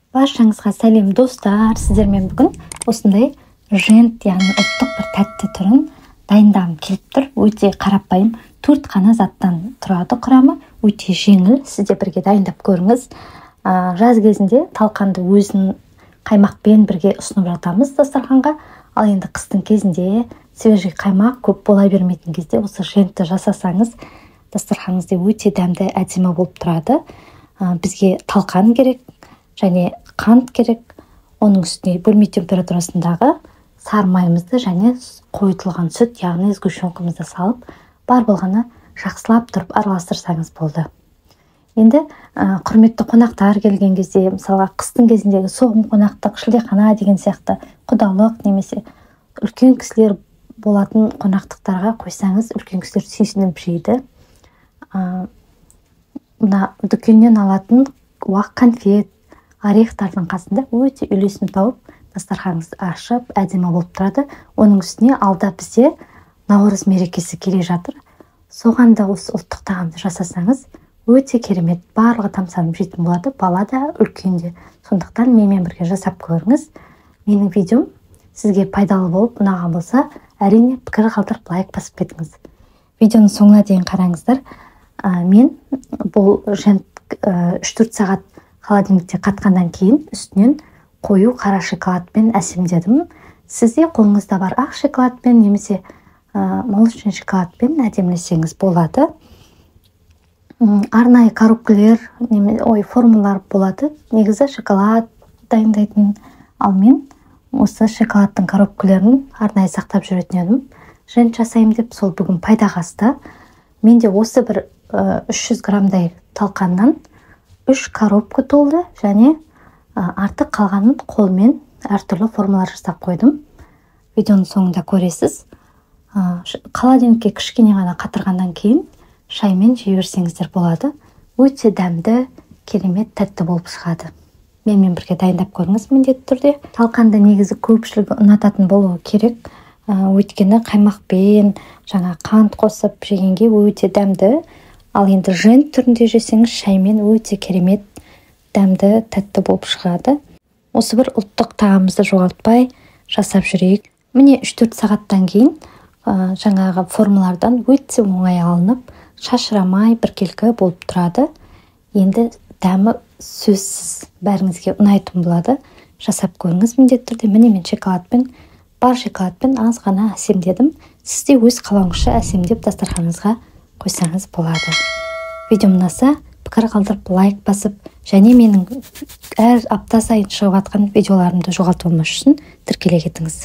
Баршаңызға сәлем, достар! Сіздермен бүгін осындай жент, яғни ұлттық бір тәтті түрін дайындағым келіп тұр. Өте қарапайым, 4 қана заттан тұрады құрамы, өте жеңіл. Сіз де бірге дайындап көріңіз. Жаз кезінде талқанды өзін қаймақпен бірге ұсынып жатамыз дастарханға. Ал енді қыстың кезінде свежий қаймақ көп бола бермейтін кезде осы жентті жасасаңыз, дастарханыңызда өте дәмді, әдемі болып тұрады. Бізге талқан керек және қант керек. Оның үстіне бөлме температурасындағы сары майымызды және қойытылған сүт, яғни сгущенкамызды салып, бар болғаны жақсылап тұрып араластырсаңыз болды. Енді құрметті қонақтар келген кезде, мысалға қыстың кезіндегі соғым қонақтық, шілдехана деген сияқты құдалық немесе үлкен кісілер болатын қонақтықтарға қойсаңыз, үлкен кісілер сүйсініп жейді. Мына дүкеннен алатын уақ конфет, орехтардың қасында өте үйлесім тауып, дастарханыңызды ашып, әдемі болып тұрады. Оның үстіне алда бізде Наурыз мерекесі келе жатыр. Соған да осы ұлттық тағамды жасасаңыз, өте керемет, барлығы тамсанып жейтін болады, бала да, үлкен де. Сондықтан менімен бірге жасап көріңіз. Менің видеом сізге пайдалы болып ұнаған болса, әрине пікір қалдырып, лайк басып кетіңіз. Видеоның соңына дейін қараңыздар. Мен бұл жент 3-4 сағат холодильникте қатқаннан кейін үстінен қою қара шоколадпен әсемдедім. Сізде қолыңызда бар ақ шоколадпен немесе молочный шоколадпен әдемілесеңіз болады. Арнайы коробкалер, формалар болады. Негізі шоколад дайындайтын, ал мен осы шоколадтың коробкалерін арнайы сақтап жүретін едім. Жент жасаймын деп, сол бүгін пайдаға асты. Менде осы бір 300 граммдай талқаннан 3 коробка толды және артық қалғанын қолмен әртүрлі формалар жасап қойдым. Видеоның соңында көресіз. Холодильникке кішкене ғана қатырғаннан кейін шаймен жей берсеңіздер болады. Өте дәмді, керемет тәтті болып шығады. Менімен бірге дайындап көріңіз міндетті түрде. Талқанды негізі көпшілігі ұнататын болуы керек. Өйткені қаймақпен жаңа қант қосып жегенге өте дәмді. Ал енді жент түрінде жесеңіз, шаймен өте керемет дәмді, тәтті болып шығады. Осы бір ұлттық тағамымызды жоғалтпай жасап жүрейік. Міне 3-4 сағаттан кейін жаңағы формалардан өте оңай алынып, шашырамай біркелкі болып тұрады. Енді дәмі сөзсіз бәріңізге ұнайтын болады. Жасап көріңіз міндетті түрде. Міне мен шоколадпен, бар шоколадпен аз ғана әсемдедім. Сіз де өз қалауыңызша әсемдеп дастарханыңызға қойсаңыз болады. Видеом ұнаса, пікір қалдырып, лайк басып, және менің әр апта сайын шығып жатқан видеоларымды жоғалтып алмас үшін тіркеле кетіңіз.